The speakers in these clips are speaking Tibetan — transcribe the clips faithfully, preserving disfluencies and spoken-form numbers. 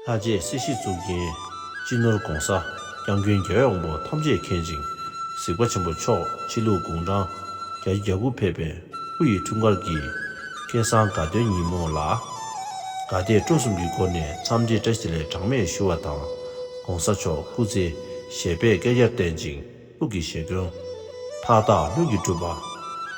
ལྷ་རྗེ་སྲིད་ཞིའི་གཙུག་རྒྱན། སྤྱི་ནོར་༧གོང་ས་༧སྐྱབས་མགོན་རྒྱལ་བའི་དབང་པོ་ཐམས་ཅད་མཁྱེན་ཅིང་། གཟིགས་པ་ཆེན་པོ་མཆོག་ཕྱི་ལུགས་དགུང་གྲངས་བརྒྱད་ཅུ་གྱ་དགུ་ཕེབས་པའི་སྐུ་ཡི་འཁྲུངས་སྐར་གྱི་སྐལ་བཟང་དགའ་སྟོན་ཉིན་མོ་ལ། དགའ་དད་སྤྲོ་གསུམ་གྱི་སྒོ་ནས་འཚམས་འདྲི་བཀྲ་ཤིས་བདེ་ལེགས་གྲངས་མེད་ཞུ་བ་དང་། ༧གོང་ས་མཆོག་སྐུ་ཚེ་ཞབས་པད་བསྐལ་བརྒྱར་བརྟན་ཅིང་། ཀླུ་གི་ཞལ་སྐྱོན་མཐའ་དག་ལྷུན་གྱིས་གྲུབ་པ།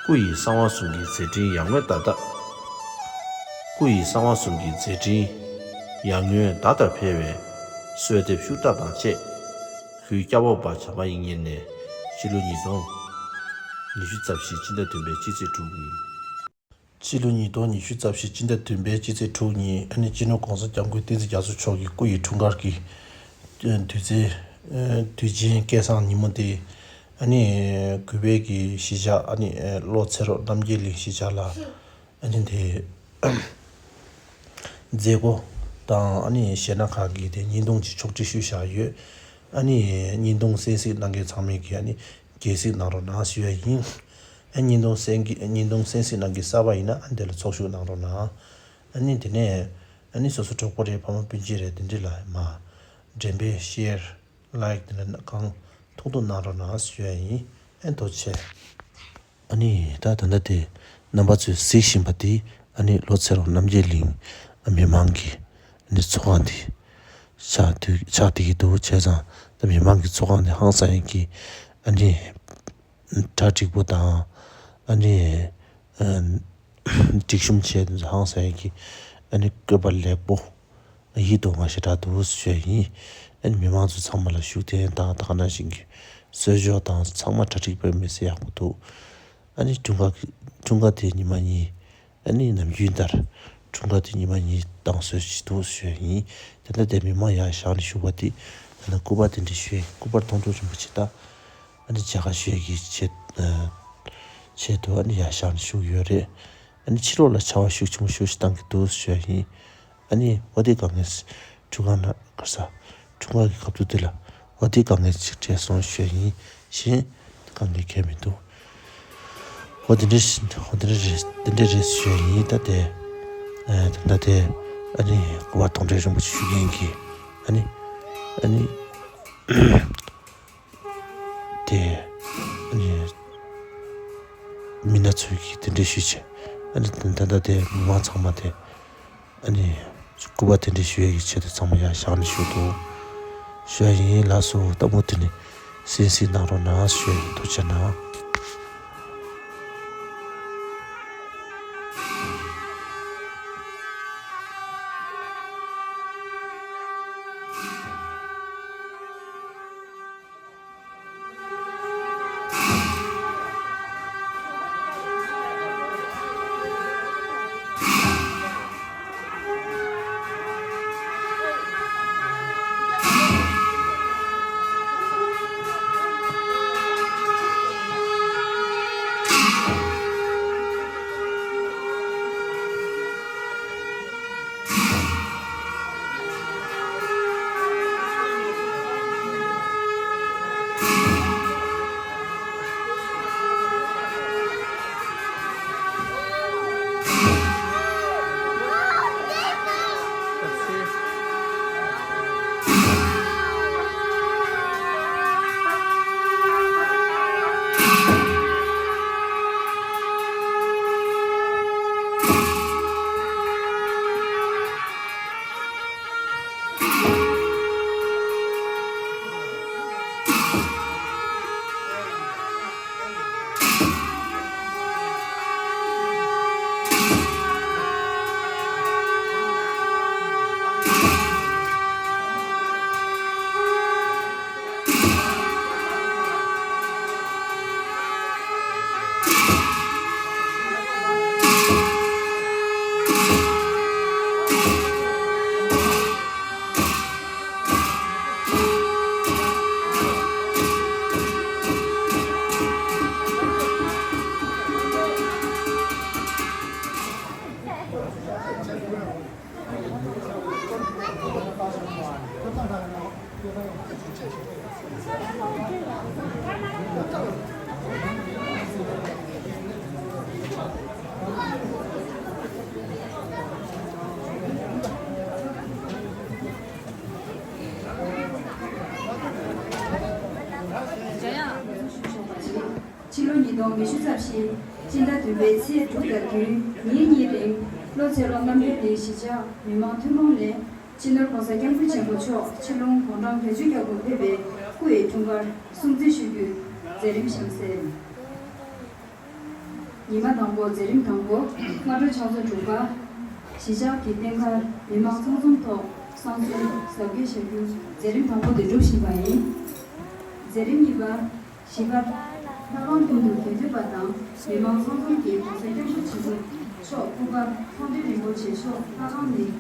སྐུ་ཡི་གསང་བ་གསུམ་གྱི་མཛད་འཕྲིན་ཡར་ངོའི་ཟླ་ལྟར། སྐུ་ཡི་གསང་བ་གསུམ་གྱི་མཛད་འཕྲིན་ཡར་ངོའི་ཟླ་ལྟར་འཕེལ་བའི་གསོལ་འདེབས་ཤུགས་དྲག་དང་བཅས། གུས་སྐྱབས་འོག་པ་བྱམས་པ་དབྱིག་གཉེན་ནས་སྤྱི་ལོ་ཉིས་སྟོང་ཉི་ཤུ་རྩ་བཞི་སྤྱི་ཟླ་བདུན་པའི་སྤྱི་ཚེས་དྲུག་ཉིན། སྤྱི་ལོ་ཉིས་སྟོང་ཉི་ཤུ་རྩ་བཞི་སྤྱི་ཟླ་བདུན་པའི་སྤྱི་ཚེས་དྲུག་ཉིན་ཨ་ནི་སྤྱི་ནོར་༧གོང་ས་༧སྐྱབས་མགོན་བསྟན་འཛིན་རྒྱ་མཚོ་མཆོག་གི་སྐུ་ཡི་འཁྲུངས་སྐར་གྱི་དུས་ཚེས་དུས་ཆེན་སྐལ་བཟང་ཉིན་མོ་དེ། ཨ་ནི་གུས་པའི་གི་གཞིས་ཆགས་ཨ་ནི་ལྷོ་ཚེ་རོགས་རྣམ་རྒྱལ་གླིང་གཞིས་ཆགས་ལ་ཨ་ནི་དེ་མཛད་སྒོ་དང་ཨ་ནི་གཞས་སྣ་ཁག་གི་དེ་བརྙན་ཐུང་ཅིག་ཕྱོགས་སྒྲིག་ཞུས་བཞག་ཡོད། ཨ་ནི་བརྙན་ཐུང་གསན་གཟིགས་གནང་མཁན་ཚང་མས་ཀྱི་ཨ་ནི་དགྱེས་གཟིགས་གནང་རོགས་གནང་ཞུ་ཡ་ཡིན། ཨ་བརྙན་ཐུང་གསན་གྱི་བརྙན་ཐུང་གསན་གཟིགས་གནང་མཁན་གསར་པ་ཡིན་ན་ཨ་ནི་དེ་ལ་ཚོགས་ཞུགས་གནང་རོགས་གནང་། ཨ་ནི་དེ་ནས་ཨ་ནི་སོ་སོ་གྲོགས་པོ་རེད་ཕ་མ་སྤུན་མཆེད་རེད་དེ་འདྲ་ལ་མ་འགྲེམས་སྤེལ་ཤེར་ལའིཀ་དེ་འདྲ་གང་ཐུབ་ཐུབ་གནང་རོགས་གནང་ཞུ་ཡ་ཡིན། ཨ་ཐུགས་རྗེ་ཆེ། ཨ་ནི་ད་ད་ལྟ་དེ་རྣམ་པ་ཚོས་གཟིགས་བཞིན་པ་དེ་ཨ་ནི་ལྷོ་ཚེ་རོགས་རྣམ་རྒྱལ་གླིང་མི་མང་གི་ཨ་ནི་ཚོགས་ཁང་དེ་ཆགས་དུས་ཆགས་བསྡད་ཀྱི་འདུག་བྱས་ཙང་ད་མི་མང་གི་ཚོགས་ཁང་དེ་ཧང་སང་ཡིན་གྱི་ཨ་ནི་གྲ་འགྲིག་པོ་དང་ཨ་ནི་སྒྲིག་གཤོམ་བྱས་དུས་ཧང་སང་ཡིན་གྱི་ཨ་ནི་བཀོད་པ་ལེགས་པོ། ཡིད་དུ་འོང་བ་ཞེ་དྲག་འདུག་ཞུ་ཡ་ཡིན། ཨ་ནི་མི་མང་ཚོ་ཚང་མ་ལ་ཤུགས་རྐྱེན་དང་ད་ག་ནང་བཞིན་གྱི་གསོལ་ཇོ་དང་ཚང་མ་གྲ་སྒྲིག་དཔེ་མི་སྲིད་ཡག་པོ་འདུག་ཨ་ནི་འཁྲུངས་སྐར་འཁྲུངས་སྐར་དེ་ཉི་མ་གཉིས། ཨ་ནི་ནམ་རྒྱུན་ལྟར་འཁྲུངས་སྐར་དེ་ཉི་མ་གཉིས་བཏང་སྲོལ་ཞིག་འདུག་ཞུ་ཡ་ཡིན། དེ་ལྟར་དེ་མི་མང་ཡར་བཞེངས་ནས་བཞུགས་པ་དེ་ད་ལྟ་སྐུ་པར་དེ་འདྲ་ཞུ་ཡ་ཡིན། སྐུ་པར་མཐོང་གྲོལ་རིན་པོ་ཆེ་ད། ཨ་ནི་མཇལ་ཁ་ཞུ་ཡ་གི་ཆེད་ཆེད་དུ་ཨ་ནི་ཡར་བཞེངས་ནས་བཞུགས་ཡོད་རེད། ཨ་ནི་ཕྱི་ལོགས་ལ་བྱ་བ་ཤུགས་ཆེན་པོ་ཞེ་པོ་ཞིག་བཏང་གི་འདུག་ཞུ་ཡ་ཡིན། ཨ་ནི་འོ་དེ་དཀའ་ངལ་འཁྲུངས་སྐར་ན་ག་ས་འཁྲུངས་སྐར་གྱི་སྐབས་དུས་དེ་ལ་འོ་དེ་དཀའ་ངལ་ཅིག་འཕྲད་སོང་ཞུ་ཡ་ཡིན་གཞན་དཀའ་ངལ་གང་ཡང་མི་འདུག་འོ་དེ་འདྲ་ཞིག་འོ་དེ་འདྲ་རེད་དེ་འདྲ་རེད་ཞུ་ཡ་ཡིན། ད་དེ་ཨ་ད་ལྟ་དེ་ཨ་ནི་སྐུ་པར་མཐོང་གྲོལ་རིན་པོ་ཆེ་ཞུ་མཁན་གྱི་ཨ་ནི་ཨ་ནི། དེ་ཨ་ནི་མི་སྣ་ཚོས་ཀྱིས་དེ་འདྲ་ཞུས་བྱས། ཨ་ནི་ད་ལྟ་དེ་མི་མང་ཚང་མ་དེ་ཨ་ནི་སྐུ་པར་དེ་འདྲ་ཞུ་ཡ་གི་ཆེད་དུ་ཚང་མ་ཡར་བཞེངས་ནས་བཞུགས་འདུག་ཞུ་ཡ་ཡིན། ལགས་སོ། ལྟད་མོ་དེ་ནི་གསན་གཟིགས་གནང་རོགས་གནང་ཞུ་ཡ་ཡིན། ཐུགས་རྗེ་གནང་། ཉིས་སྟོང་ཉི་ཤུ་རྩ་བཞི་སྤྱི་ཟླ་བདུན་པའི་ཚེས་དྲུག་དང་བདུན་ཉིན་གཉིས་རིང་བློ་འཚེ་ལོ་རྣམ་རྒྱལ་གྱི་གཞིས་ཆགས་མི་དམངས་ཐུན་མོང་ལས་སྤྱི་ནོར་༸གོང་ས་༸སྐྱབས་མགོན་ཆེན་པོ་མཆོག་ཕྱི་ལུང་དགུང་གྲངས་བརྒྱད་ཅུ་གྱ་དགུ་ཕེབས་པའི་སྐུ་ཡི་འཁྲུངས་སྐར་སྲུང་བརྩི་ཞུ་རྒྱུའི་མཛད་རིམ་གཤམ་གསལ། ཉི་མ་དང་པོ། མཛད་རིམ་དང་པོ། སྔ་དྲོ་ཕྱག་ཚོད་དྲུག་པ། གཞིས་ཆགས་ཀྱི་རྟེན་མཁར་མི་མང་ཚང་འཛོམས་ཐོག་བསང་གསོལ་གཟབ་རྒྱས་བྱ་རྒྱུ་མཛད་རིམ་དང་པོ་དེ་གྲུབ་བཞིན་པ་ཡིན། མཛད་རིམ་གཉིས་པ། བཞི་པ། ལྷ་ཁང་མདུན་དུ་དགེ་འདུན་པ་དང་མི་མང་ཚང་འཛོམས་ཀྱིས་༸གོང་ས་༸སྐྱབས་མགོན་ཆེན་པོ་མཆོག་སྐུ་པར་མཐོང་གྲོལ་རིན་པོ་ཆེ་མཆོག་ལྷ་ཁང་ནས་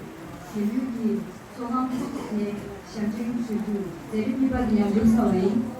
དགེ་འདུན་གྱི་ཚོགས་ཁང་ནས་ཞབས་འབྲིང་ཞུ་རྒྱུ། མཛད་རིམ་གཉིས་པ་དེ་ཡང་གྲུབ་ཚར་བ་ཡིན།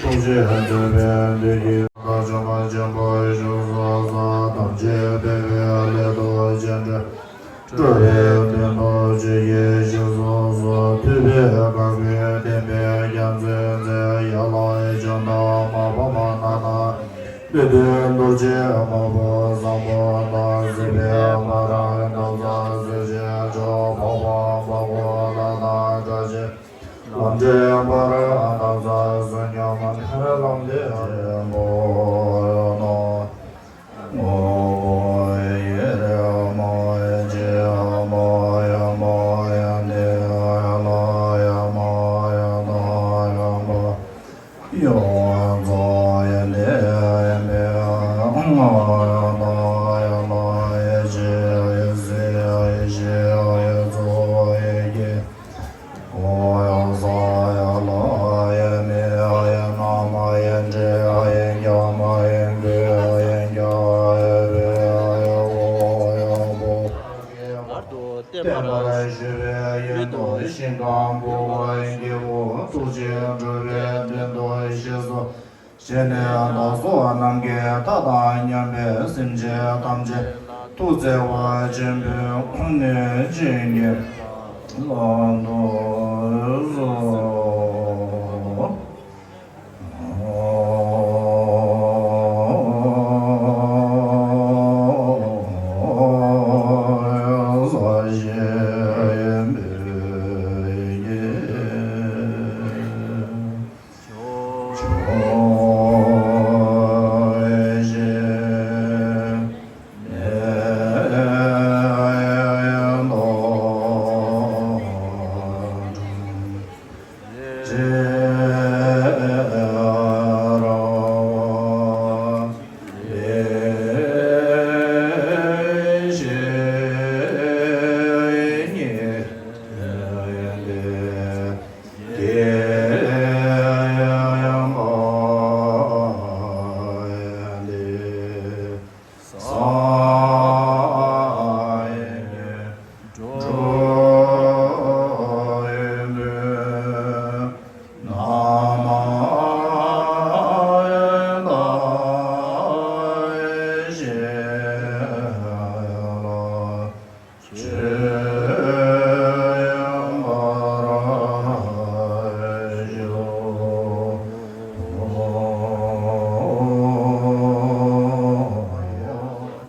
ཐུགས་རྗེ་ཐོད་པའི་བདུད་ཀྱི་ཐ་ཆུང་མ་ཆེན་པོའི་བཞུགས་སོ་སོ་ཐམས་ཅད་ཕལ་པའི་སླད་དུ་སྤྱན་འདྲེན་སྤྲུལ་པའི་དོན་དུ་ཆོས་ཀྱི་ཞིང་སོ་སོ་ཐུབ་པའི་གང་གི་བསྟན་པའི་རྒྱ་མཚོའི་ཚལ་ཡར་ལ་བྱོན་དང་མར་པདྨ་ན་ན་མི་མཐུན་རྡོ་རྗེ་སྔགས་པོ་བཟང་པོ་དང་སྲིད་པའི་བྷ་དྲ་དྭགས་པ་སྲས་ཆེན་མཆོག་འཕགས་པ་འཕགས་པོ་ལྷ་དང་བརྒྱ་བྱིན་ལམ་འདྲེན་འབར་དང་ས་བསོད་སྙོམས་ཐར་ལམ་འདི་ཆེན་པོ་ནོ། བསྟན་པར་ཞུ་བའི་ཡོན་དུ་ཞིང་ཁམས་བུ་བ་སྐྱེ་བོ་ཐུགས་རྗེས་འགྲོ་བའི་དོན་དུ་གཤེགས་སོ། ཞེས་ནས་བདག་སོགས་རྣམས་ཀྱི་མཐའ་དང་མཉམ་པའི་སེམས་ཅན་ཐམས་ཅད་ཐུགས་བརྩེ་བ་ཆེན་པོས་ནུས་ཅན་གྱི་ལམ་དུ་བཟུང་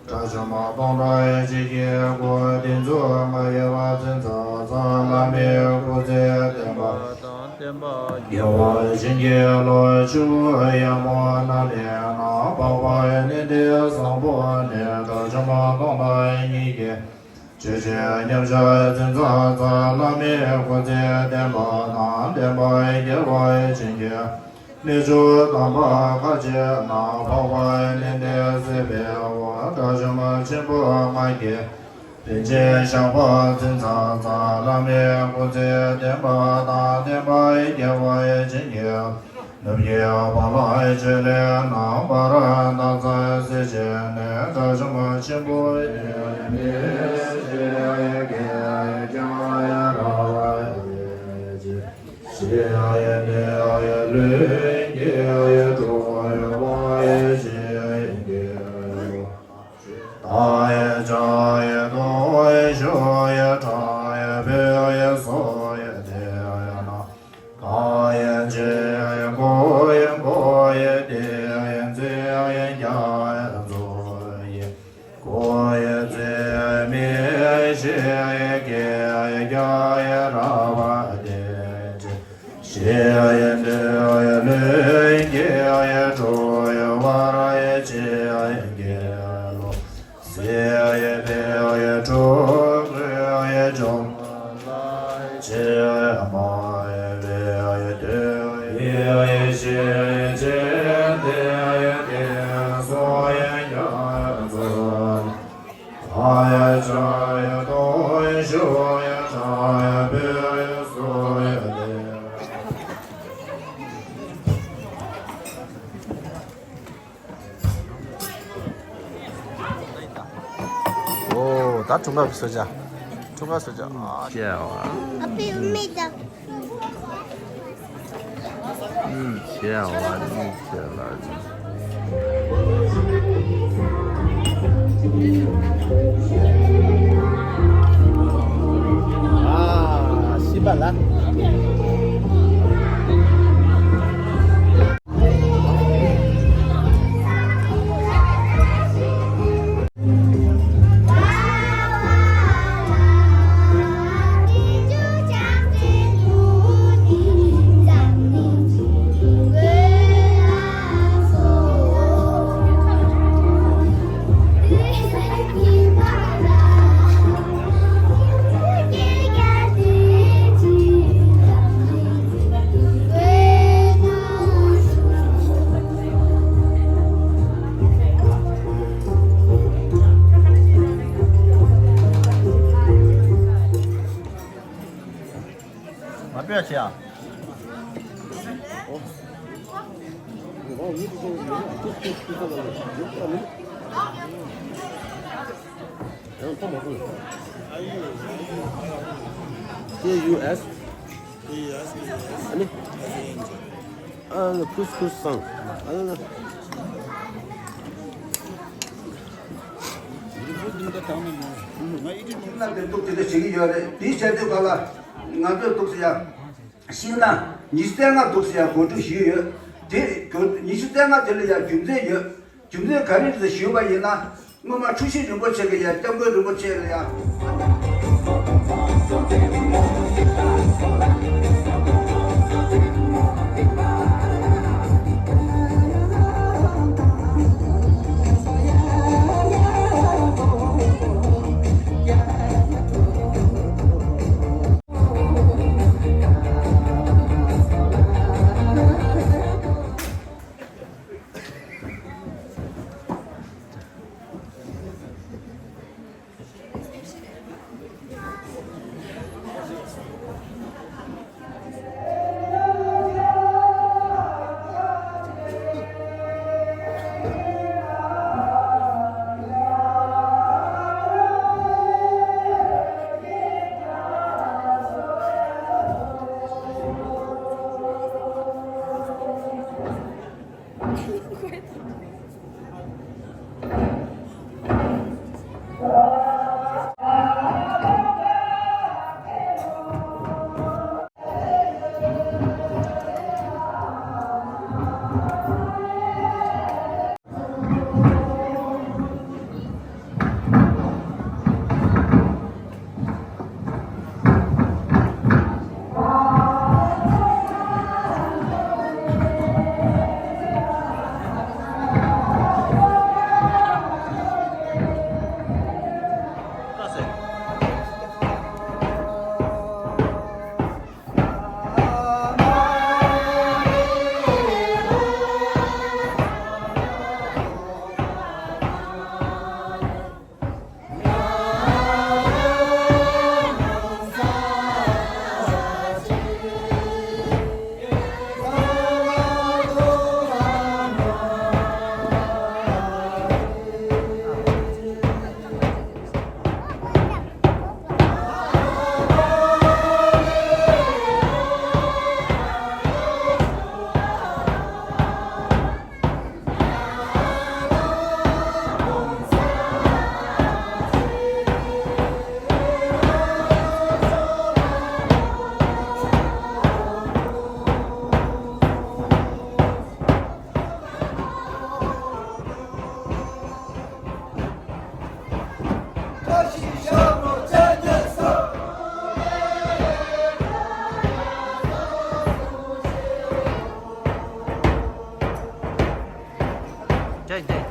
དགྲ་བཅོམ་པ་སྟོང་ཕྲག་གཅིག་གི་སྐུ། དེ་ཚོགས་མ་ཡལ་བ་ཚུན་ཚོད་ཚང་། བླ་མའི་སྐུ་ཚེ་བརྟན་པ་དང་། བསྟན་པ་དགེ་བ་བྱིན་གྱིས་རློབས། ཆུ་བོ་ཡར་མོ་ནམ་མཁའི་ནང་། འཕགས་པ་གནས་བརྟན་བཟང་པོ་ནས། དགྲ་བཅོམ་པ་སྟོང་ཕྲག་གཉིས་ཀྱི་ ཇི་ཞིག་མཉམ་བཞག་འཛིན་ཚང་ཚང་བླ་མའི་སྐུ་ཚེ་བརྟན་པ་དང་བརྟན་པ་རྒྱས་པར་བྱིན་གྱིས་རློབས། གནས་མཆོག་དམ་པ་ཁ་ཆེ་ནང་འཕགས་པ་ལྷ་འདྲེ་སྲིད་པའི་དབང་དགྲ་བཅོམ་ཆེན་པོ་ལྔ་གིས་རིན་ཆེན་ཞགས་པ་འཛིན་ཚང་ཚང་བླ་མའི་སྐུ་ཚེ་བརྟན་པ་དང་བརྟན་པ་རྒྱས་པར་བྱིན་གྱིས་རློབས། ནུབ་ཀྱི་བ་ལང་ཆེ་ལེ་ནང་བར་སྣང་ཚར་སྲིད་ཞི་གནས་དགྲ་བཅོམ་ཆེན་པོ་ཡི་ཞི་གེ་ཀྱང་ཡ་ར་བ་ཡི་ཞི་ཡ་ནི་ཡ་ལུས་ཀྱི་ཡ་གྲོགས་ཡ་བ་ཡི་ཞི་གེ་ལོ། ད་ཡ་ཅ་ཡ་དོ་ཡ་ཤོ་ཡ་ཁྲ་ཡ་བེ་ཡ་སོ་ཡ་དེ་ཡ་ན། ག་ཡ་ཅེ་ཡ་གོ་ཡ་གོ་ཡ་དེ་ཡ་ཛེ་ཡ་རྒྱ་ཡ་ཛོ་ཡ་གོ་ཡ་ཛེ་མེ་ཤེ་ཡ་གེ་ཡ་རྒྱ་ཡ་ར་བ་དེ་ཅེ། ཞི་ཡ་འདོད་ཡ་ལྷུན་གྱིས་ཡ་གྲུབ་ཡ་བར་ཡ་ཆད་ཡ་གེ་ལོ། སྲིད་པའི་ཡ་འཁྲུག་པའི་ཡ་འཇོམས་པ་ལ་ཡ་ཆད་ཡ་མ་ཡ་བའི་ཡ་དོན་ཡ་ཤེས་ཡ་ཆད་དེ་ཡ་དེ་སོ་ཡ་རྒྱ་ཡ་ཚོ། ཨ་ཡ་ཅ་ཡ་དོ་ཡ་ཤོ་ཡ་ཁྲ་ཡ་བེ་ཡ་སོ་ཡ་དེ། ཨོ། ད་འཁྲུངས་སྐར་གྱི་གསོལ་ཇ། འཁྲུངས་སྐར་གསོལ་ཇ། ཨ། ཅེ་ཨ། ཨ་ཕའི་མེ་ད། ཨུམ། ཞེས་པ་ནི་ཞེས་ལ་ཅི། ཨ། ཤི་པ་ལ། མ་སྤྲོད་བྱེད་ཨ། K U S. ཨ་ནི། ཨ་ནི་ཁུས་ཁུས་སང་། ཨ་ནི། ང་ཡི་གེ་ནང་ལ་འདུག་དེ་འདྲ་བྱེད་ཀྱི་ཡོད་རེད། དེའི་ཆེད་དུ་ག་ལ་ང་ཚོས་འདུག་ཟེར་ཡ། ཤིང་ནགས་ཉི་ཤུ་རྩ་ལྔ་འདུག་ཟེར་ཡ་གོ་སྒྲིག་ཞུས་ཡོད། དེ་གོ་ཉི་ཤུ་རྩ་ལྔ་དེ་ལ་ཡ་རྒྱུ་མཚན་ཡོད། རྒྱུ་མཚན་ག་རེ་རེད་ཞུས་པ་ཡིན་ན། སྔོན་མ་འཁྲུལ་ཞིག་རིན་པོ་ཆེ་གི་ཡ་སྐྱབས་མགོན་རིན་པོ་ཆེ་ལ་ཡ། ཅན་ཏེ།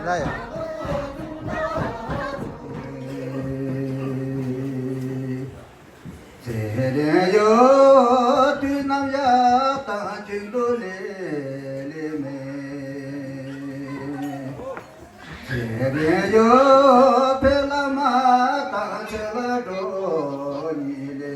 ལ་ཡ། ཚེ་རིང་ཡོད་དུས་ནམ་ཡང་དང་ཁྱིམ་དུ་ལེ་ལེ་མེད། ཚེ་རིང་ཡོད་པའི་བླ་མ་དང་ཆོས་ལ་འགྲོ་ཉིད་ལེ།